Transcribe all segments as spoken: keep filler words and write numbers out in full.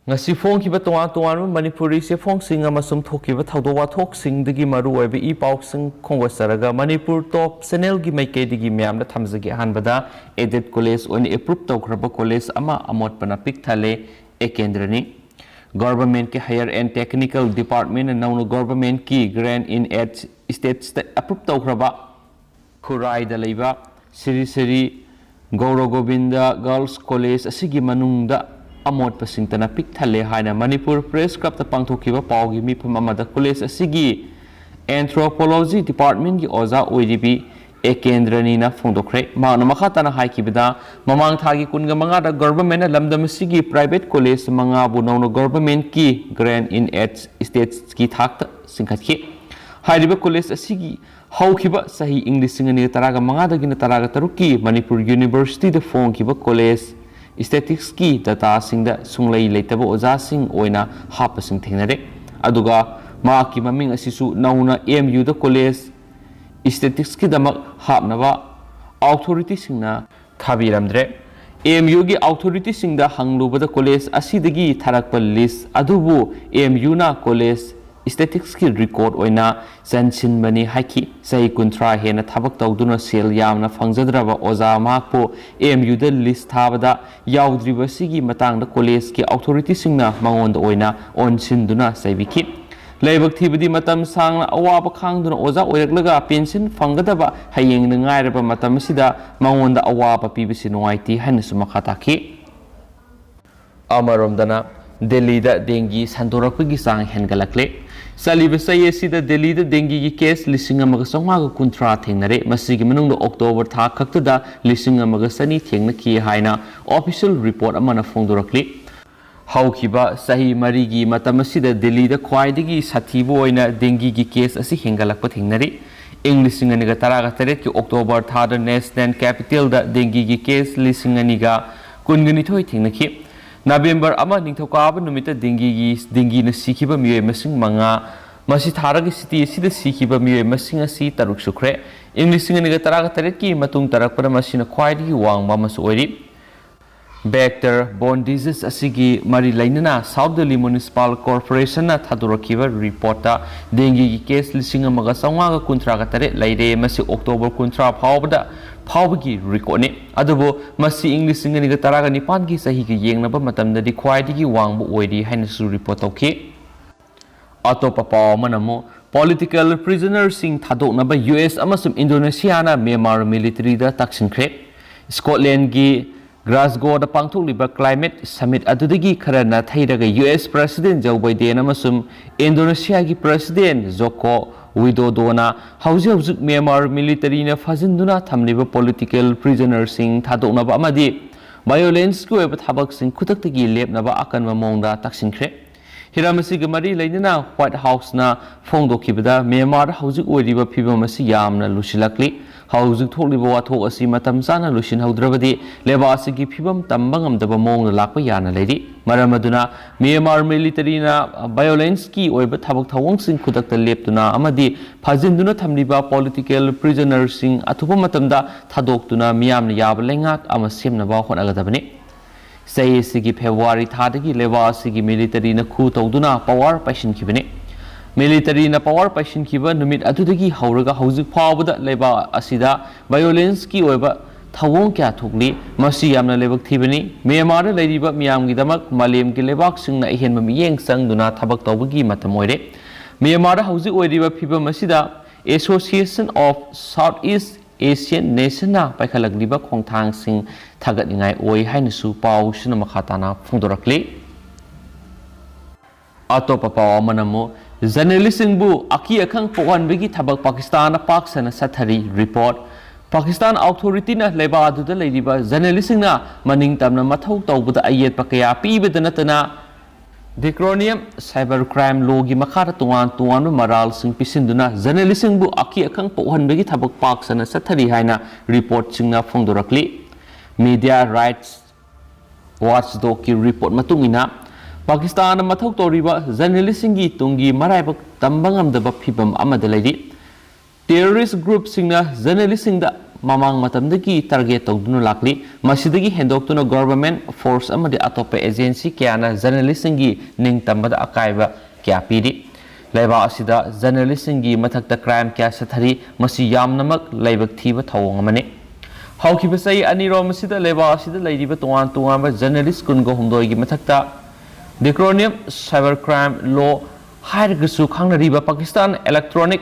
ꯉꯁꯤ ꯐꯣꯡꯈꯤꯕ ꯇꯣꯉꯥꯟ ꯇꯣꯉꯥꯟꯕ ꯃꯅꯤꯄꯨꯔꯤ ꯆꯦꯐꯣꯡꯁꯤꯡ ꯑꯃꯁꯨꯡ ꯊꯣꯛꯈꯤꯕ ꯊꯧꯗꯣꯛ ꯋꯥꯊꯣꯛꯁꯤꯡꯗꯒꯤ ꯃꯔꯨꯑꯣꯏꯕ ꯏ ꯄꯥꯎꯁꯤꯡ ꯈꯣꯝꯒꯠꯆꯔꯒ ꯃꯅꯤꯄꯨꯔ ꯇꯣꯞ ꯆꯦꯅꯦꯜꯒꯤ ꯃꯥꯏꯀꯩꯗꯒꯤ ꯃꯌꯥꯝꯗ ꯊꯝꯖꯒꯦ꯫ ꯑꯍꯥꯟꯕꯗ, aided college ꯑꯣꯏꯅ approve ꯇꯧꯈ꯭ꯔꯕ college ꯑꯃ ꯑꯃꯣꯠꯄꯅ ꯄꯤꯛ ꯊꯜꯂꯦ꯫ ꯑꯦꯀꯦꯟꯗ꯭ꯔꯅꯤ꯫ Governmentꯀꯤ Higher and Technical Departmentꯅ ꯅꯧꯅ governmentꯀꯤ grant in aid statusꯇ approve ꯇꯧꯈ꯭ꯔꯕ ꯈꯨꯔꯥꯏꯗ ꯂꯩꯕ ꯁ꯭ꯔꯤ ꯁ꯭ꯔꯤ ꯒꯧꯔ ꯒꯣꯕꯤꯟꯗ Girls College ꯑꯁꯤꯒꯤ ꯃꯅꯨꯡꯗ ꯑꯃꯣꯠꯄ ꯁꯤꯡꯇꯅ ꯄꯤꯛ ꯊꯜꯂꯦ ꯍꯥꯏꯅ ꯃꯅꯤꯄꯨꯔ Press Clubꯇ ꯄꯥꯡꯊꯣꯛꯈꯤꯕ ꯄꯥꯎꯒꯤ ꯃꯤꯐꯝ ꯑꯃꯗ college ꯑꯁꯤꯒꯤ Anthropology Departmentꯀꯤ ꯑꯣꯖꯥ ꯑꯣꯏꯔꯤꯕꯤ ꯑꯦ ꯀꯦꯟꯗ꯭ꯔꯅꯤꯅ ꯐꯣꯡꯗꯣꯛꯈ꯭ꯔꯦ꯫ ꯃꯍꯥꯛꯅ ꯃꯈꯥ ꯇꯥꯅ ꯍꯥꯏꯈꯤꯕꯗ, ꯃꯃꯥꯡ ꯊꯥꯒꯤ ꯀꯨꯟꯒ ꯃꯉꯥꯗ governmentꯅ ꯂꯝꯗꯝ ꯑꯁꯤꯒꯤ private college ꯃꯉꯥꯕꯨ ꯅꯧꯅ governmentꯀꯤ grant in aid statusꯀꯤ ꯊꯥꯛꯇ ꯆꯤꯡꯈꯠꯈꯤ꯫ ꯍꯥꯏꯔꯤꯕ college ꯑꯁꯤꯒꯤ ꯍꯧꯈꯤꯕ ꯆꯍꯤ ꯏꯪ ꯂꯤꯁꯤꯡ ꯑꯅꯤꯒ ꯇꯔꯥꯒ ꯃꯉꯥꯗꯒꯤꯅ ꯇꯔꯥꯒ ꯇꯔꯨꯛꯀꯤ ꯃꯅꯤꯄꯨꯔ Universityꯗ ꯐꯣꯡꯈꯤꯕ college statusꯀꯤ dataꯁꯤꯡꯗ ꯁꯨꯡꯂꯩ ꯂꯩꯇꯕ ꯑꯣꯖꯥꯁꯤꯡ ꯑꯣꯏꯅ ꯍꯥꯞꯄꯁꯤꯡ ꯊꯦꯡꯅꯔꯦ꯫ ꯑꯗꯨꯒ ꯃꯍꯥꯛꯀꯤ ꯃꯃꯤꯡ ꯑꯁꯤꯁꯨ ꯅꯧꯅ ꯑꯦꯝ ꯌꯨꯗ college statusꯀꯤꯗꯃꯛ ꯍꯥꯞꯅꯕ authorityꯁꯤꯡꯅ ꯊꯥꯕꯤꯔꯝꯗ꯭ꯔꯦ꯫ ꯑꯦꯝ ꯌꯨꯒꯤ authorityꯁꯤꯡꯗ ꯍꯪꯂꯨꯕꯗ college ꯑꯁꯤꯗꯒꯤ ꯊꯥꯔꯛꯄ list ꯑꯗꯨꯕꯨ ꯑꯦꯝ ꯌꯨꯅ college statusꯀꯤ record ꯑꯣꯏꯅ ꯆꯟꯁꯤꯟꯕꯅꯤ ꯍꯥꯏꯈꯤ꯫ ꯆꯍꯤ ꯀꯨꯟꯊ꯭ꯔꯥ ꯍꯦꯟꯅ ꯊꯕꯛ ꯇꯧꯗꯨꯅ ꯁꯦꯜ ꯌꯥꯝꯅ ꯐꯪꯖꯗ꯭ꯔꯕ ꯑꯣꯖꯥ ꯃꯍꯥꯛꯄꯨ ꯑꯦꯝ ꯌꯨꯗ list ꯊꯥꯕꯗ ꯌꯥꯎꯗ꯭ꯔꯤꯕꯁꯤꯒꯤ ꯃꯇꯥꯡꯗ collegeꯀꯤ authorityꯁꯤꯡꯅ ꯃꯉꯣꯟꯗ ꯑꯣꯏꯅ ꯑꯣꯟꯁꯤꯟꯗꯨꯅ ꯆꯩꯕꯤꯈꯤ꯫ ꯂꯥꯏꯕꯛ ꯊꯤꯕꯗꯤ ꯃꯇꯝ ꯁꯥꯡꯅ ꯑꯋꯥꯕ ꯈꯥꯡꯗꯨꯅ ꯑꯣꯖꯥ ꯑꯣꯏꯔꯛꯂꯒ pension ꯐꯪꯒꯗꯕ ꯍꯌꯦꯡꯗ ꯉꯥꯏꯔꯕ ꯃꯇꯝ ꯑꯁꯤꯗ ꯃꯉꯣꯟꯗ ꯑꯋꯥꯕ ꯄꯤꯕꯁꯤ ꯅꯨꯡꯉꯥꯏꯇꯦ ꯍꯥꯏꯅꯁꯨ ꯃꯈꯥ ꯇꯥꯈꯤ꯫ ꯑꯃꯔꯣꯝꯗꯅ, ꯗꯦꯜꯂꯤꯗ dengue ꯁꯟꯗꯣꯔꯛꯄꯒꯤ ꯆꯥꯡ ꯍꯦꯟꯒꯠꯂꯛꯂꯦ꯫ ꯆꯠꯂꯤꯕ ꯆꯍꯤ ꯑꯁꯤꯗ ꯗꯦꯜꯂꯤꯗ dengueꯒꯤ case ꯂꯤꯁꯤꯡ ꯑꯃꯒ ꯆꯥꯝꯃꯉꯥꯒ ꯀꯨꯟꯊ꯭ꯔꯥ ꯊꯦꯡꯅꯔꯦ꯫ ꯃꯁꯤꯒꯤ ꯃꯅꯨꯡꯗ October ꯊꯥ ꯈꯛꯇꯗ ꯂꯤꯁꯤꯡ ꯑꯃꯒ ꯆꯅꯤ ꯊꯦꯡꯅꯈꯤ ꯍꯥꯏꯅ official report ꯑꯃꯅ ꯐꯣꯡꯗꯣꯔꯛꯂꯤ꯫ ꯍꯧꯈꯤꯕ ꯆꯍꯤ ꯃꯔꯤꯒꯤ ꯃꯇꯝ ꯑꯁꯤꯗ ꯗꯦꯜꯂꯤꯗ ꯈ꯭ꯋꯥꯏꯗꯒꯤ ꯁꯥꯊꯤꯕ ꯑꯣꯏꯅ dengueꯒꯤ case ꯑꯁꯤ ꯍꯦꯟꯒꯠꯂꯛꯄ ꯊꯦꯡꯅꯔꯤ꯫ ꯏꯪ ꯂꯤꯁꯤꯡ ꯑꯅꯤꯒ ꯇꯔꯥꯒ ꯇꯔꯦꯠꯀꯤ October ꯊꯥꯗ national capitalꯗ dengueꯒꯤ case ꯂꯤꯁꯤꯡ ꯑꯅꯤꯒ ꯀꯨꯟꯒ ꯅꯤꯊꯣꯏ ꯊꯦꯡꯅꯈꯤ꯫ November ꯑꯃ ꯅꯤꯡꯊꯧꯀꯥꯕ ꯅꯨꯃꯤꯠꯇ dengueꯒꯤ, dengueꯅ ꯁꯤꯈꯤꯕ ꯃꯤꯑꯣꯏ ꯃꯁꯤꯡ ꯃꯉꯥ, ꯃꯁꯤ ꯊꯥꯔꯒ city ꯑꯁꯤꯗ ꯁꯤꯈꯤꯕ ꯃꯤꯑꯣꯏ ꯃꯁꯤꯡ ꯑꯁꯤ ꯇꯔꯨꯛ ꯁꯨꯈ꯭ꯔꯦ꯫ ꯏꯪ ꯂꯤꯁꯤꯡ ꯑꯅꯤꯒ ꯇꯔꯥꯒ ꯇꯔꯦꯠꯀꯤ ꯃꯇꯨꯡ ꯇꯥꯔꯛꯄꯗ ꯃꯁꯤꯅ ꯈ꯭ꯋꯥꯏꯗꯒꯤ ꯋꯥꯡꯕ ꯑꯃꯁꯨ ꯑꯣꯏꯔꯤ꯫ Vector borne disease ꯑꯁꯤꯒꯤ ꯃꯔꯤ ꯂꯩꯅꯅ South Delhi Municipal Corporation ꯅ ꯊꯥꯗꯣꯔꯛꯈꯤꯕ report ꯇ dengue ꯒꯤ case ꯂꯤꯁꯤꯡ ꯑꯃꯒ ꯆꯥꯝꯃꯉꯥꯒ ꯀꯨꯟꯊ꯭ꯔꯥꯒ ꯇꯔꯦꯠ ꯂꯩꯔꯦ꯫ ꯃꯁꯤ October ꯀꯨꯟꯊ꯭ꯔꯥ ꯐꯥꯎꯕꯗ ꯐꯥꯎꯕꯒꯤ record ꯅꯤ꯫ ꯑꯗꯨꯕꯨ ꯃꯁꯤ ꯏꯪ ꯂꯤꯁꯤꯡ ꯑꯅꯤꯒ ꯇꯔꯥꯒ ꯅꯤꯄꯥꯟꯒꯤ ꯆꯍꯤꯒ ꯌꯦꯡꯅꯕ ꯃꯇꯝꯗꯗꯤ ꯈ꯭ꯋꯥꯏꯗꯒꯤ ꯋꯥꯡꯕ ꯑꯣꯏꯔꯤ ꯍꯥꯏꯅꯁꯨ report ꯇꯧꯈꯤ꯫ ꯑꯇꯣꯞꯄ ꯄꯥꯎ ꯑꯃꯅ ꯑꯃꯨꯛ political prisoner ꯁꯤꯡ ꯊꯥꯗꯣꯛꯅꯕ U S ꯑꯃꯁꯨꯡ Indonesia ꯅ Myanmar military ꯗ ꯇꯛꯁꯤꯟꯈ꯭ꯔꯦ꯫ Scotland ꯒꯤ Glasgow ꯗ ꯄꯥꯡꯊꯣꯛꯂꯤꯕ climate summit ꯑꯗꯨꯗꯒꯤ ꯈꯔ ꯅꯥꯊꯩꯔꯒ U S President Joe Biden ꯑꯃꯁꯨꯡ Indonesia ꯒꯤ President Joko Widodo ꯅ ꯍꯧꯖꯤꯛ ꯍꯧꯖꯤꯛ Myanmar military ꯅ ꯐꯥꯖꯤꯟꯗꯨꯅ ꯊꯝꯂꯤꯕ political prisoner ꯁꯤꯡ ꯊꯥꯗꯣꯛꯅꯕ ꯑꯃꯗꯤ violence ꯀꯤ ꯑꯣꯏꯕ ꯊꯕꯛꯁꯤꯡ ꯈꯨꯗꯛꯇꯒꯤ ꯂꯦꯞꯅꯕ ꯑꯀꯟꯕ ꯃꯑꯣꯡꯗ ꯇꯛꯁꯤꯟꯈ꯭ꯔꯦ꯫ ꯍꯤꯔꯝ ꯑꯁꯤꯒ ꯃꯔꯤ ꯂꯩꯅꯅ White House ꯅ ꯐꯣꯡꯗꯣꯛꯈꯤꯕꯗ, Myanmar ꯗ ꯍꯧꯖꯤꯛ ꯑꯣꯏꯔꯤꯕ ꯐꯤꯚꯝ ꯑꯁꯤ ꯌꯥꯝꯅ ꯂꯨꯁꯤꯜꯂꯛꯂꯤ꯫ ꯍꯧꯖꯤꯛ ꯊꯣꯛꯂꯤꯕ ꯋꯥꯊꯣꯛ ꯑꯁꯤ ꯃꯇꯝ ꯆꯥꯅ ꯂꯣꯏꯁꯤꯟꯍꯧꯗ꯭ꯔꯕꯗꯤ ꯂꯩꯕꯥꯛ ꯑꯁꯤꯒꯤ ꯐꯤꯚꯝ ꯇꯝꯕ ꯉꯝꯗꯕ ꯃꯑꯣꯡꯗ ꯂꯥꯛꯄ ꯌꯥꯅ ꯂꯩꯔꯤ꯫ ꯃꯔꯝ ꯑꯗꯨꯅ Myanmar military ꯅ violence ꯀꯤ ꯑꯣꯏꯕ ꯊꯕꯛ ꯊꯧꯑꯣꯡꯁꯤꯡ ꯈꯨꯗꯛꯇ ꯂꯦꯞꯇꯨꯅ ꯑꯃꯗꯤ ꯐꯥꯖꯤꯟꯗꯨꯅ ꯊꯝꯂꯤꯕ political prisoner ꯁꯤꯡ ꯑꯊꯨꯕ ꯃꯇꯝꯗ ꯊꯥꯗꯣꯛꯇꯨꯅ ꯃꯤꯌꯥꯝꯅ ꯌꯥꯕ ꯂꯩꯉꯥꯛ ꯑꯃ ꯁꯦꯝꯅꯕ ꯍꯣꯠꯅꯒꯗꯕꯅꯤ꯫ ꯆꯍꯤ ꯑꯁꯤꯒꯤ February ꯊꯥꯗꯒꯤ ꯂꯩꯕꯥꯛ ꯑꯁꯤꯒꯤ military ꯅ coup ꯇꯧꯗꯨꯅ power ꯄꯥꯏꯁꯤꯟꯈꯤꯕꯅꯤ꯫ Military ꯅ power ꯄꯥꯏꯁꯤꯟꯈꯤꯕ ꯅꯨꯃꯤꯠ ꯑꯗꯨꯗꯒꯤ ꯍꯧꯔꯒ ꯍꯧꯖꯤꯛ ꯐꯥꯎꯕꯗ ꯂꯩꯕꯥꯛ ꯑꯁꯤꯗ violence ꯀꯤ ꯑꯣꯏꯕ ꯊꯧꯑꯣꯡ ꯀꯌꯥ ꯊꯣꯛꯂꯤ꯫ ꯃꯁꯤ ꯌꯥꯝꯅ ꯂꯥꯏꯕꯛ ꯊꯤꯕꯅꯤ꯫ Myanmar ꯗ ꯂꯩꯔꯤꯕ ꯃꯤꯌꯥꯝꯒꯤꯗꯃꯛ ꯃꯥꯂꯦꯝꯒꯤ ꯂꯩꯕꯥꯛꯁꯤꯡꯅ ꯑꯍꯦꯟꯕ ꯃꯤꯠꯌꯦꯡ ꯆꯪꯗꯨꯅ ꯊꯕꯛ ꯇꯧꯕꯒꯤ ꯃꯇꯝ ꯑꯣꯏꯔꯦ꯫ Myanmar ꯗ ꯍꯧꯖꯤꯛ ꯑꯣꯏꯔꯤꯕ ꯐꯤꯚꯝ ꯑꯁꯤꯗ Association of Southeast Asian Nation ꯅ ꯄꯥꯏꯈꯠꯂꯛꯂꯤꯕ ꯈꯣꯡꯊꯥꯡꯁꯤꯡ ꯊꯥꯒꯠꯅꯤꯡꯉꯥꯏ ꯑꯣꯏ ꯍꯥꯏꯅꯁꯨ ꯄꯥꯎꯁꯤꯅ ꯃꯈꯥ ꯇꯥꯅ ꯐꯣꯡꯗꯣꯔꯛꯂꯤ꯫ ꯑꯇꯣꯞꯄ ꯄꯥꯎ ꯑꯃꯅ ꯑꯃꯨꯛ journalist ꯁꯤꯡꯕꯨ ꯑꯀꯤ ꯑꯈꯪ ꯄꯣꯛꯍꯟꯕꯒꯤ ꯊꯕꯛ ꯄꯥꯀꯤꯁꯇꯥꯟꯅ ꯄꯥꯛ ꯁꯟꯅ ꯆꯠꯊꯔꯤ꯫ Report꯫ ꯄꯥꯀꯤꯁꯇꯥꯟ authority ꯅ ꯂꯩꯕꯥꯛ ꯑꯗꯨꯗ ꯂꯩꯔꯤꯕ journalist ꯁꯤꯡꯅ ꯃꯅꯤꯡ ꯇꯝꯅ ꯃꯊꯧ ꯇꯧꯕꯗ ꯑꯌꯦꯠꯄ ꯀꯌꯥ ꯄꯤꯕꯗ ꯅꯠꯇꯅ Draconian cyber crime law ꯒꯤ ꯃꯈꯥꯗ ꯇꯣꯉꯥꯟ ꯇꯣꯉꯥꯟꯕ ꯃꯔꯥꯜꯁꯤꯡ ꯄꯤꯁꯤꯟꯗꯨꯅ journalist ꯁꯤꯡꯕꯨ ꯑꯀꯤ ꯑꯈꯪ ꯄꯣꯛꯍꯟꯕꯒꯤ ꯊꯕꯛ ꯄꯥꯛ ꯁꯟꯅ ꯆꯠꯊꯔꯤ ꯍꯥꯏꯅ report ꯁꯤꯡꯅ ꯐꯣꯡꯗꯣꯔꯛꯂꯤ꯫ Media Rights Watchdog ꯀꯤ report ꯃꯇꯨꯡ ꯏꯟꯅ, ꯄꯥꯀꯤꯁꯇꯥꯟꯅ ꯃꯊꯧ ꯇꯧꯔꯤꯕ journalist ꯁꯤꯡꯒꯤ ꯇꯨꯡꯒꯤ ꯃꯔꯥꯏꯕꯛ ꯇꯝꯕ ꯉꯝꯗꯕ ꯐꯤꯚꯝ ꯑꯃꯗ ꯂꯩꯔꯤ꯫ Terrorist group ꯁꯤꯡꯅ journalist ꯁꯤꯡꯗ ꯃꯃꯥꯡ ꯃꯇꯝꯗꯒꯤ target ꯇꯧꯗꯨꯅ ꯂꯥꯛꯂꯤ꯫ ꯃꯁꯤꯗꯒꯤ ꯍꯦꯟꯗꯣꯛꯇꯨꯅ government force ꯑꯃꯗꯤ ꯑꯇꯣꯞꯄ agency ꯀꯌꯥꯅ journalistꯁꯤꯡꯒꯤ ꯅꯤꯡꯇꯝꯕꯗ ꯑꯀꯥꯏꯕ ꯀꯌꯥ ꯄꯤꯔꯤ꯫ ꯂꯩꯕꯥꯛ ꯑꯁꯤꯗ journalistꯁꯤꯡꯒꯤ ꯃꯊꯛꯇ crime ꯀꯌꯥ ꯆꯠꯊꯔꯤ꯫ ꯃꯁꯤ ꯌꯥꯝꯅꯃꯛ ꯂꯥꯏꯕꯛ ꯊꯤꯕ ꯊꯧꯑꯣꯡ ꯑꯃꯅꯤ꯫ ꯍꯧꯈꯤꯕ ꯆꯍꯤ ꯑꯅꯤꯔꯣꯝ ꯑꯁꯤꯗ ꯂꯩꯕꯥꯛ ꯑꯁꯤꯗ ꯂꯩꯔꯤꯕ ꯇꯣꯉꯥꯟ ꯇꯣꯉꯥꯟꯕ journalist ꯀꯨꯟꯒ ꯍꯨꯝꯗꯣꯏꯒꯤ ꯃꯊꯛꯇ Draconian Cyber Crime Law ꯍꯥꯏꯔꯒꯁꯨ ꯈꯪꯅꯔꯤꯕ Pakistan Electronic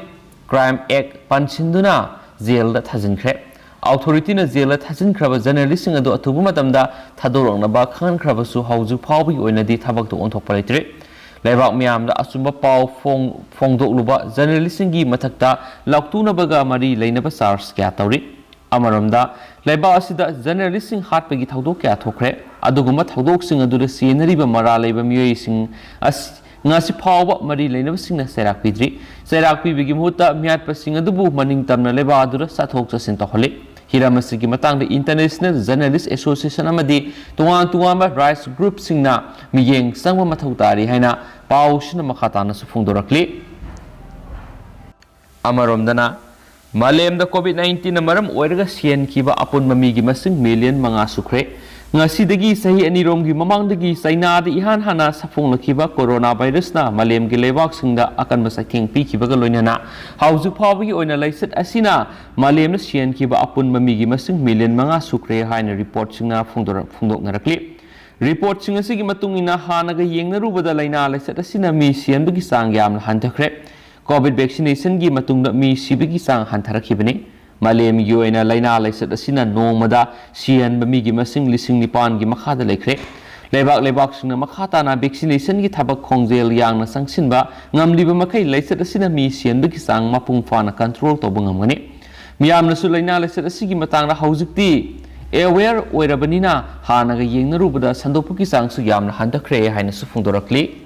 Crime Act ꯄꯥꯟꯁꯤꯟꯗꯨꯅ ꯖꯦꯜꯗ ꯊꯥꯖꯤꯟꯈ꯭ꯔꯦ꯫ Authorityꯅ ꯖꯦꯜꯗ ꯊꯥꯖꯤꯟꯈ꯭ꯔꯕ journalistꯁꯤꯡ ꯑꯗꯨ ꯑꯊꯨꯕ ꯃꯇꯝꯗ ꯊꯥꯗꯣꯔꯛꯅꯕ ꯈꯪꯍꯟꯈ꯭ꯔꯕꯁꯨ ꯍꯧꯖꯤꯛ ꯐꯥꯎꯕꯒꯤ ꯑꯣꯏꯅꯗꯤ ꯊꯕꯛꯇ ꯑꯣꯟꯊꯣꯛꯄ ꯂꯩꯇ꯭ꯔꯤ꯫ ꯂꯩꯕꯥꯛ ꯃꯤꯌꯥꯝꯗ ꯑꯆꯨꯝꯕ ꯄꯥꯎ ꯐꯣꯡ-, ꯐꯣꯡꯗꯣꯛꯂꯨꯕ journalistꯁꯤꯡꯒꯤ ꯃꯊꯛꯇ ꯂꯥꯎꯊꯣꯛꯅꯕꯒ ꯃꯔꯤ ꯂꯩꯅꯕ charge ꯀꯌꯥ ꯇꯧꯔꯤ꯫ ꯑꯃꯔꯣꯝꯗ, ꯂꯩꯕꯥꯛ ꯑꯁꯤꯗ journalistꯁꯤꯡ ꯍꯥꯠꯄꯒꯤ ꯊꯧꯗꯣꯛ ꯀꯌꯥ ꯊꯣꯛꯈ꯭ꯔꯦ꯫ ꯑꯗꯨꯒꯨꯝꯕ ꯊꯧꯗꯣꯛꯁꯤꯡ ꯑꯗꯨꯗ ꯆꯦꯟꯅꯔꯤꯕ ꯃꯔꯥꯜ ꯂꯩꯕ ꯃꯤꯑꯣꯏꯁꯤꯡ ꯑꯁꯤ ꯉꯁꯤ ꯐꯥꯎꯕ ꯃꯔꯤ ꯂꯩꯅꯕꯁꯤꯡꯅ ꯆꯩꯔꯥꯛ ꯄꯤꯗ꯭ꯔꯤ꯫ ꯆꯩꯔꯥꯛ ꯄꯤꯕꯒꯤ ꯃꯍꯨꯠꯇ ꯃꯤꯍꯥꯠꯄꯁꯤꯡ ꯑꯗꯨꯕꯨ ꯃꯅꯤꯡ ꯇꯝꯅ ꯂꯩꯕꯥꯛ ꯑꯗꯨꯗ ꯆꯠꯊꯣꯛ ꯆꯠꯁꯤꯟ ꯇꯧꯍꯜꯂꯤ꯫ ꯍꯤꯔꯝ ꯑꯁꯤꯒꯤ ꯃꯇꯥꯡꯗ International Journalist Association ꯑꯃꯗꯤ ꯇꯣꯉꯥꯟ ꯇꯣꯉꯥꯟꯕ rights groupꯁꯤꯡꯅ ꯃꯤꯠꯌꯦꯡ ꯆꯪꯕ ꯃꯊꯧ ꯇꯥꯔꯤ ꯍꯥꯏꯅ ꯄꯥꯎꯁꯤꯅ ꯃꯈꯥ ꯇꯥꯅꯁꯨ ꯐꯣꯡꯗꯣꯔꯛꯂꯤ꯫ ꯑꯃꯔꯣꯝꯗꯅ, ꯃꯥꯂꯦꯝꯗ COVID nineteenꯅ ꯃꯔꯝ ꯑꯣꯏꯔꯒ ꯁꯤꯍꯟꯈꯤꯕ ꯑꯄꯨꯟꯕ ꯃꯤꯒꯤ ꯃꯁꯤꯡ million ꯃꯉꯥ ꯁꯨꯈ꯭ꯔꯦ꯫ ꯉꯁꯤꯗꯒꯤ ꯆꯍꯤ ꯑꯅꯤꯔꯣꯝꯒꯤ ꯃꯃꯥꯡꯗꯒꯤ ꯆꯩꯅꯥꯗ ꯏꯍꯥꯟ ꯍꯥꯟꯅ ꯁꯥꯐꯣꯡꯂꯛꯈꯤꯕ corona virusꯅ ꯃꯥꯂꯦꯝꯒꯤ ꯂꯩꯕꯥꯛꯁꯤꯡꯗ ꯑꯀꯟꯕ ꯆꯩꯊꯦꯡ ꯄꯤꯈꯤꯕꯒ ꯂꯣꯏꯅꯅ ꯍꯧꯖꯤꯛ ꯐꯥꯎꯕꯒꯤ ꯑꯣꯏꯅ ꯂꯥꯏꯆꯠ ꯑꯁꯤꯅ ꯃꯥꯂꯦꯝꯗ ꯁꯤꯍꯟꯈꯤꯕ ꯑꯄꯨꯟꯕ ꯃꯤꯒꯤ ꯃꯁꯤꯡ million ꯃꯉꯥ ꯁꯨꯈ꯭ꯔꯦ ꯍꯥꯏꯅ reportꯁꯤꯡꯅ ꯐꯣꯡꯗꯣꯔꯛ-, ꯐꯣꯡꯗꯣꯛꯅꯔꯛꯂꯤ꯫ Reportꯁꯤꯡ ꯑꯁꯤꯒꯤ ꯃꯇꯨꯡ ꯏꯟꯅ, ꯍꯥꯟꯅꯒ ꯌꯦꯡꯅꯔꯨꯕꯗ ꯂꯥꯏꯅꯥ ꯂꯥꯏꯆꯠ ꯑꯁꯤꯅ ꯃꯤ ꯁꯤꯍꯟꯕꯒꯤ ꯆꯥꯡ ꯌꯥꯝꯅ ꯍꯟꯊꯈ꯭ꯔꯦ꯫ COVID vaccinationꯒꯤ ꯃꯇꯨꯡꯗ ꯃꯤ ꯁꯤꯕꯒꯤ ꯆꯥꯡ ꯍꯟꯊꯔꯛꯈꯤꯕꯅꯤ꯫ ꯃꯥꯂꯦꯝꯒꯤ ꯑꯣꯏꯅ ꯂꯥꯏꯅꯥ ꯂꯥꯏꯆꯠ ꯑꯁꯤꯅ ꯅꯣꯡꯃꯗ ꯁꯤꯍꯟꯕ ꯃꯤꯒꯤ ꯃꯁꯤꯡ ꯂꯤꯁꯤꯡ ꯅꯤꯄꯥꯟꯒꯤ ꯃꯈꯥꯗ ꯂꯩꯈ꯭ꯔꯦ꯫ ꯂꯩꯕꯥꯛ ꯂꯩꯕꯥꯛꯁꯤꯡꯅ ꯃꯈꯥ ꯇꯥꯅ vaccinationꯒꯤ ꯊꯕꯛ ꯈꯣꯡꯖꯦꯜ ꯌꯥꯡꯅ ꯆꯪꯁꯤꯟꯕ ꯉꯝꯂꯤꯕ ꯃꯈꯩ ꯂꯥꯏꯆꯠ ꯑꯁꯤꯅ ꯃꯤ ꯁꯤꯍꯟꯕꯒꯤ ꯆꯥꯡ ꯃꯄꯨꯡ ꯐꯥꯅ control ꯇꯧꯕ ꯉꯝꯒꯅꯤ꯫ ꯃꯤꯌꯥꯝꯅꯁꯨ ꯂꯥꯏꯅꯥ ꯂꯥꯏꯆꯠ ꯑꯁꯤꯒꯤ ꯃꯇꯥꯡꯗ ꯍꯧꯖꯤꯛꯇꯤ aware ꯑꯣꯏꯔꯕꯅꯤꯅ ꯍꯥꯟꯅꯒ ꯌꯦꯡꯅꯔꯨꯕꯗ ꯁꯟꯗꯣꯛꯄꯒꯤ ꯆꯥꯡꯁꯨ ꯌꯥꯝꯅ ꯍꯟꯊꯈ꯭ꯔꯦ ꯍꯥꯏꯅꯁꯨ ꯐꯣꯡꯗꯣꯔꯛꯂꯤ꯫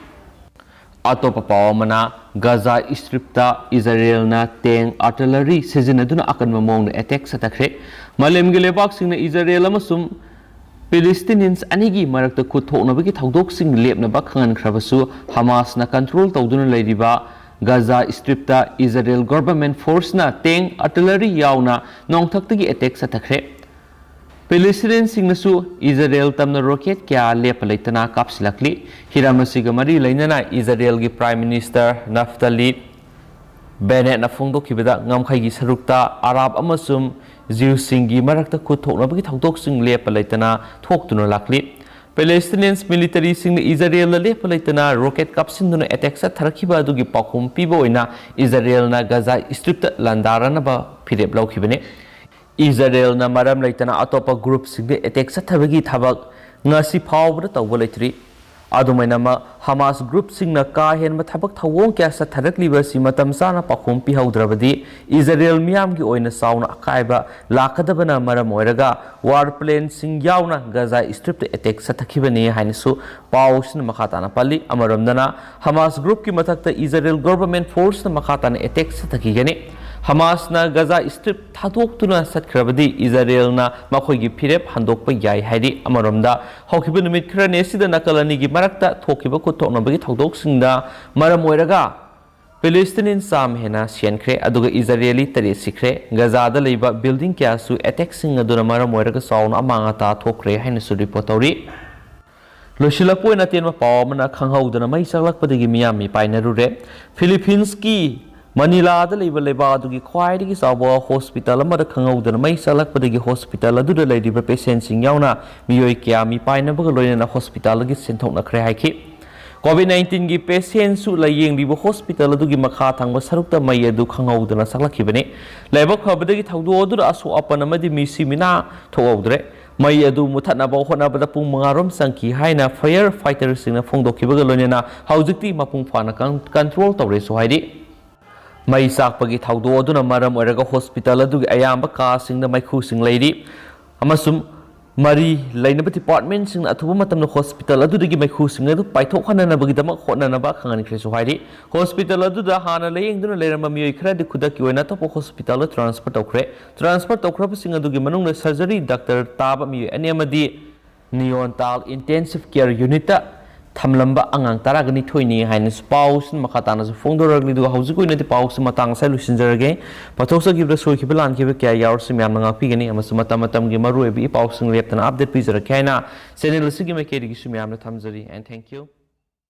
ꯑꯇꯣꯞꯄ ꯄꯥꯎ ꯑꯃꯅ, ꯒꯥꯖꯥ ꯁ꯭ꯇ꯭ꯔꯤꯞꯇ ꯏꯖꯔꯦꯜꯅ tank, artillery ꯁꯤꯖꯤꯟꯅꯗꯨꯅ ꯑꯀꯟꯕ ꯃꯑꯣꯡꯗ attack ꯆꯠꯊꯈ꯭ꯔꯦ꯫ ꯃꯥꯂꯦꯝꯒꯤ ꯂꯩꯕꯥꯛꯁꯤꯡꯅ ꯏꯖꯔꯦꯜ ꯑꯃꯁꯨꯡ Palestinians ꯑꯅꯤꯒꯤ ꯃꯔꯛꯇ ꯈꯨꯠ ꯊꯣꯛꯅꯕꯒꯤ ꯊꯧꯗꯣꯛꯁꯤꯡ ꯂꯦꯞꯅꯕ ꯈꯪꯍꯟꯈ꯭ꯔꯕꯁꯨ, ꯍꯃꯥꯁꯅ control ꯇꯧꯗꯨꯅ ꯂꯩꯔꯤꯕ Gaza strip Israel government ꯐꯣꯔꯁꯅ tank, ꯑꯥꯔꯇꯤꯂꯔꯤ ꯌꯥꯎꯅ ꯅꯣꯡꯊꯛꯇꯒꯤ ꯑꯦꯇꯦꯛ ꯆꯠꯊꯈ꯭ꯔꯦ꯫ ꯄꯦꯂꯦꯁꯇꯤꯅꯤꯌꯟꯁꯤꯡꯅꯁꯨ ꯏꯖꯔꯦꯜ ꯇꯝꯅ ꯔꯣꯀꯦꯠ ꯀꯌꯥ ꯂꯦꯞꯄ ꯂꯩꯇꯅ ꯀꯥꯞꯁꯤꯜꯂꯛꯂꯤ꯫ ꯍꯤꯔꯝ ꯑꯁꯤꯒ ꯃꯔꯤ ꯂꯩꯅꯅ ꯏꯖꯔꯦꯜꯒꯤ ꯄ꯭ꯔꯥꯏꯝ ꯃꯤꯅꯤꯁꯇꯔ ꯅꯐꯇꯥꯂꯤ ꯕꯦꯅꯦꯠꯅ ꯐꯣꯡꯗꯣꯛꯈꯤꯕꯗ, ꯉꯝꯈꯩꯒꯤ ꯁꯔꯨꯛꯇ ꯑꯔꯥꯕ ꯑꯃꯁꯨꯡ ꯖ꯭ꯌꯨꯁꯤꯡꯒꯤ ꯃꯔꯛꯇ ꯈꯨꯠ ꯊꯣꯛꯅꯕꯒꯤ ꯊꯧꯗꯣꯛꯁꯤꯡ ꯂꯦꯞꯄ ꯂꯩꯇꯅ ꯊꯣꯛꯇꯨꯅ ꯂꯥꯛꯂꯤ꯫ ꯄꯦꯂꯦꯁꯇꯤꯅꯤꯌꯟꯁ ꯃꯤꯂꯤꯇꯔꯤꯁꯤꯡꯅ ꯏꯖꯔꯦꯜꯗ ꯂꯦꯞꯄ ꯂꯩꯇꯅ ꯔꯣꯀꯦꯠ ꯀꯥꯞꯁꯤꯟꯗꯨꯅ ꯑꯦꯇꯦꯛ ꯆꯠꯊꯔꯛꯈꯤꯕ ꯑꯗꯨꯒꯤ ꯄꯥꯎꯈꯨꯝ ꯄꯤꯕ ꯑꯣꯏꯅ ꯏꯖꯔꯦꯜꯅ ꯒꯥꯖꯥ ꯁ꯭ꯇ꯭ꯔꯤꯞꯇ ꯂꯥꯟꯗꯥꯔꯅꯕ ꯐꯤꯔꯦꯞ ꯂꯧꯈꯤꯕꯅꯤ꯫ ꯏꯖꯔꯦꯜꯅ ꯃꯔꯝ ꯂꯩꯇꯅ ꯑꯇꯣꯞꯄ ꯒ꯭ꯔꯨꯞꯁꯤꯡꯗ ꯑꯦꯇꯦꯛ ꯆꯠꯊꯕꯒꯤ ꯊꯕꯛ ꯉꯁꯤ ꯐꯥꯎꯕꯗ ꯇꯧꯕ ꯂꯩꯇ꯭ꯔꯤ꯫ ꯑꯗꯨꯃꯥꯏꯅꯃꯛ, ꯍꯃꯥꯁ ꯒ꯭ꯔꯨꯞꯁꯤꯡꯅ ꯀꯥ ꯍꯦꯟꯕ ꯊꯕꯛ ꯊꯧꯑꯣꯡ ꯀꯌꯥ ꯆꯠꯊꯔꯛꯂꯤꯕ ꯑꯁꯤ ꯃꯇꯝ ꯆꯥꯅ ꯄꯥꯎꯈꯨꯝ ꯄꯤꯍꯧꯗ꯭ꯔꯕꯗꯤ, ꯏꯖꯔꯦꯜ ꯃꯤꯌꯥꯝꯒꯤ ꯑꯣꯏꯅ ꯆꯥꯎꯅ ꯑꯀꯥꯏꯕ ꯂꯥꯛꯀꯗꯕꯅ ꯃꯔꯝ ꯑꯣꯏꯔꯒ ꯋꯥꯔ ꯄ꯭ꯂꯦꯟꯁꯤꯡ ꯌꯥꯎꯅ ꯒꯥꯖꯥ ꯁ꯭ꯇ꯭ꯔꯤꯞꯇ ꯑꯦꯇꯦꯛ ꯆꯠꯊꯈꯤꯕꯅꯤ ꯍꯥꯏꯅꯁꯨ ꯄꯥꯎꯁꯤꯅ ꯃꯈꯥ ꯇꯥꯅ ꯄꯜꯂꯤ꯫ ꯑꯃꯔꯣꯝꯗꯅ, ꯍꯃꯥꯁ ꯒ꯭ꯔꯨꯞꯀꯤ ꯃꯊꯛꯇ ꯏꯖꯔꯦꯜ ꯒꯣꯚꯔꯟꯃꯦꯟꯠ ꯐꯣꯔꯁꯅ ꯃꯈꯥ ꯇꯥꯅ ꯑꯦꯇꯦꯛ ꯆꯠꯊꯈꯤꯒꯅꯤ꯫ ꯍꯃꯥꯁꯅ ꯒꯥꯖꯥ ꯁ꯭ꯇ꯭ꯔꯤꯞ ꯊꯥꯗꯣꯛꯇꯨꯅ ꯆꯠꯈ꯭ꯔꯕꯗꯤ ꯏꯖꯔꯦꯜꯅ ꯃꯈꯣꯏꯒꯤ ꯐꯤꯔꯦꯞ ꯍꯟꯗꯣꯛꯄ ꯌꯥꯏ ꯍꯥꯏꯔꯤ꯫ ꯑꯃꯔꯣꯝꯗ, ꯍꯧꯈꯤꯕ ꯅꯨꯃꯤꯠ ꯈꯔꯅꯤ ꯑꯁꯤꯗ ꯅꯥꯀꯜ ꯑꯅꯤꯒꯤ ꯃꯔꯛꯇ ꯊꯣꯛꯈꯤꯕ ꯈꯨꯠꯊꯣꯛꯅꯕꯒꯤ ꯊꯧꯗꯣꯛꯁꯤꯡꯗ ꯃꯔꯝ ꯑꯣꯏꯔꯒ ꯄꯦꯂꯦꯁꯇꯤꯅꯤꯌꯟ ꯆꯥꯝꯃ ꯍꯦꯟꯅ ꯁꯤꯍꯟꯈ꯭ꯔꯦ, ꯑꯗꯨꯒ ꯏꯖꯔꯦꯂꯤ ꯇꯔꯦꯠ ꯁꯤꯈ꯭ꯔꯦ꯫ ꯒꯥꯖꯥꯗ ꯂꯩꯕ ꯕꯤꯜꯗꯤꯡ ꯀꯌꯥꯁꯨ ꯑꯦꯇꯦꯛꯁꯤꯡ ꯑꯗꯨꯅ ꯃꯔꯝ ꯑꯣꯏꯔꯒ ꯆꯥꯎꯅ ꯑꯃꯥꯡ ꯑꯇꯥ ꯊꯣꯛꯈ꯭ꯔꯦ ꯍꯥꯏꯅꯁꯨ ꯔꯤꯄꯣꯔꯠ ꯇꯧꯔꯤ꯫ ꯂꯣꯏꯁꯤꯜꯂꯛꯄ ꯑꯣꯏꯅ ꯑꯇꯦꯟꯕ ꯄꯥꯎ ꯑꯃꯅ, ꯈꯪꯍꯧꯗꯅ ꯃꯩ ꯆꯥꯛꯂꯛꯄꯗꯒꯤ ꯃꯤꯌꯥꯝ ꯃꯤꯄꯥꯏꯅꯔꯨꯔꯦ꯫ ꯐꯤꯂꯤꯄꯤꯟꯁꯀꯤ ꯃꯅꯤꯂꯥꯗ ꯂꯩꯕ ꯂꯩꯕꯥꯛ ꯑꯗꯨꯒꯤ ꯈ꯭ꯋꯥꯏꯗꯒꯤ ꯆꯥꯎꯕ ꯍꯣꯁꯄꯤꯇꯥꯜ ꯑꯃꯗ ꯈꯪꯍꯧꯗꯅ ꯃꯩ ꯆꯥꯛꯂꯛꯄꯗꯒꯤ ꯍꯣꯁꯄꯤꯇꯥꯜ ꯑꯗꯨꯗ ꯂꯩꯔꯤꯕ ꯄꯦꯁꯦꯟꯁꯤꯡ ꯌꯥꯎꯅ ꯃꯤꯑꯣꯏ ꯀꯌꯥ ꯃꯤꯄꯥꯏꯅꯕꯒ ꯂꯣꯏꯅꯅ ꯍꯣꯁꯄꯤꯇꯥꯜꯗꯒꯤ ꯁꯦꯟꯊꯣꯛꯅꯈ꯭ꯔꯦ ꯍꯥꯏꯈꯤ꯫ ꯀꯣꯚꯤꯗ ꯅꯥꯏꯟꯇꯤꯟꯒꯤ ꯄꯦꯁꯦꯟꯁꯨ ꯂꯥꯌꯦꯡꯂꯤꯕ ꯍꯣꯁꯄꯤꯇꯥꯜ ꯑꯗꯨꯒꯤ ꯃꯈꯥ ꯊꯪꯕ ꯁꯔꯨꯛꯇ ꯃꯩ ꯑꯗꯨ ꯈꯪꯍꯧꯗꯅ ꯆꯥꯛꯂꯛꯈꯤꯕꯅꯤ꯫ ꯂꯥꯏꯕꯛ ꯐꯕꯗꯒꯤ ꯊꯧꯗꯣꯛ ꯑꯗꯨꯗ ꯑꯁꯣꯛ ꯑꯄꯟ ꯑꯃꯗꯤ ꯃꯤꯁꯤ ꯃꯤꯅꯥ ꯊꯣꯛꯍꯧꯗ꯭ꯔꯦ꯫ ꯃꯩ ꯑꯗꯨ ꯃꯨꯊꯠꯅꯕ ꯍꯣꯠꯅꯕꯗ ꯄꯨꯡ ꯃꯉꯥꯔꯣꯝ ꯆꯪꯈꯤ ꯍꯥꯏꯅ ꯐꯥꯌꯔ ꯐꯥꯏꯇꯔꯁꯤꯡꯅ ꯐꯣꯡꯗꯣꯛꯈꯤꯕꯒ ꯂꯣꯏꯅꯅ ꯍꯧꯖꯤꯛꯇꯤ ꯃꯄꯨꯡ ꯐꯥꯅ ꯀꯟ-, ꯀꯟꯇ꯭ꯔꯣꯜ ꯇꯧꯔꯦꯁꯨ ꯍꯥꯏꯔꯤ꯫ ꯃꯩ ꯆꯥꯛꯄꯒꯤ ꯊꯧꯗꯣꯛ ꯑꯗꯨꯅ ꯃꯔꯝ ꯑꯣꯏꯔꯒ ꯍꯣꯁꯄꯤꯇꯥꯜ ꯑꯗꯨꯒꯤ ꯑꯌꯥꯝꯕ ꯀꯥꯁꯤꯡꯗ ꯃꯩꯈꯨꯁꯤꯡ ꯂꯩꯔꯤ ꯑꯃꯁꯨꯡ ꯃꯔꯤ ꯂꯩꯅꯕ ꯗꯤꯄꯥꯔꯠꯃꯦꯟꯁꯤꯡꯅ ꯑꯊꯨꯕ ꯃꯇꯝꯗ ꯍꯣꯁꯄꯤꯇꯥꯜ ꯑꯗꯨꯗꯒꯤ ꯃꯩꯈꯨꯁꯤꯡ ꯑꯗꯨ ꯄꯥꯏꯊꯣꯛꯍꯟꯅꯕꯒꯤꯗꯃꯛ ꯍꯣꯠꯅꯅꯕ ꯈꯪꯍꯟꯈ꯭ꯔꯦꯁꯨ ꯍꯥꯏꯔꯤ꯫ ꯍꯣꯁꯄꯤꯇꯥꯜ ꯑꯗꯨꯗ ꯍꯥꯟꯅ ꯂꯥꯌꯦꯡꯗꯨꯅ ꯂꯩꯔꯝꯕ ꯃꯤꯑꯣꯏ ꯈꯔꯗꯤ ꯈꯨꯗꯛꯀꯤ ꯑꯣꯏꯅ ꯑꯇꯣꯞꯄ ꯍꯣꯁꯄꯤꯇꯥꯜꯗ ꯇ꯭ꯔꯥꯟꯁꯐꯔ ꯇꯧꯈ꯭ꯔꯦ꯫ ꯇ꯭ꯔꯥꯟꯁꯐꯔ ꯇꯧꯈ꯭ꯔꯕꯁꯤꯡ ꯑꯗꯨꯒꯤ ꯃꯅꯨꯡꯗ ꯁꯔꯖꯔꯤ ꯗꯥꯛꯇꯔ ꯇꯥꯕ ꯃꯤꯑꯣꯏ ꯑꯅꯤ ꯑꯃꯗꯤ ꯅꯤꯑꯣꯟꯇꯥꯜ ꯏꯟꯇꯦꯟꯁꯤꯚ ꯀꯦꯌꯔ ꯌꯨꯅꯤꯠꯇ ꯊꯝꯂꯝꯕ ꯑꯉꯥꯡ ꯇꯔꯥꯒ ꯅꯤꯊꯣꯏꯅꯤ ꯍꯥꯏꯅꯁꯨ ꯄꯥꯎꯁꯤꯅ ꯃꯈꯥ ꯇꯥꯅꯁꯨ ꯐꯣꯡꯗꯣꯔꯛꯂꯤ꯫ ꯑꯗꯨꯒ ꯍꯧꯖꯤꯛ ꯑꯣꯏꯅꯗꯤ ꯄꯥꯎꯁꯤ ꯃꯇꯥꯡ ꯑꯁꯤꯗ ꯂꯣꯏꯁꯤꯟꯖꯔꯒꯦ꯫ ꯄꯣꯠꯊꯣꯛ ꯆꯠꯈꯤꯕꯗ ꯁꯣꯏꯈꯤꯕ ꯂꯥꯟꯈꯤꯕ ꯀꯌꯥ ꯌꯥꯎꯔꯁꯨ ꯃꯌꯥꯝꯅ ꯉꯥꯛꯄꯤꯒꯅꯤ ꯑꯃꯁꯨꯡ ꯃꯇꯝ ꯃꯇꯝꯒꯤ ꯃꯔꯨꯑꯣꯏꯕ ꯏ ꯄꯥꯎꯁꯤꯡ ꯂꯦꯞꯇꯅ ꯑꯞꯗꯦꯠ ꯄꯤꯖꯔꯛꯀꯦ ꯍꯥꯏꯅ ꯆꯦꯅꯦꯜ ꯑꯁꯤꯒꯤ ꯃꯥꯏꯀꯩꯗꯒꯤꯁꯨ ꯃꯌꯥꯝꯅ ꯊꯝꯖꯔꯤ꯫ And thank you.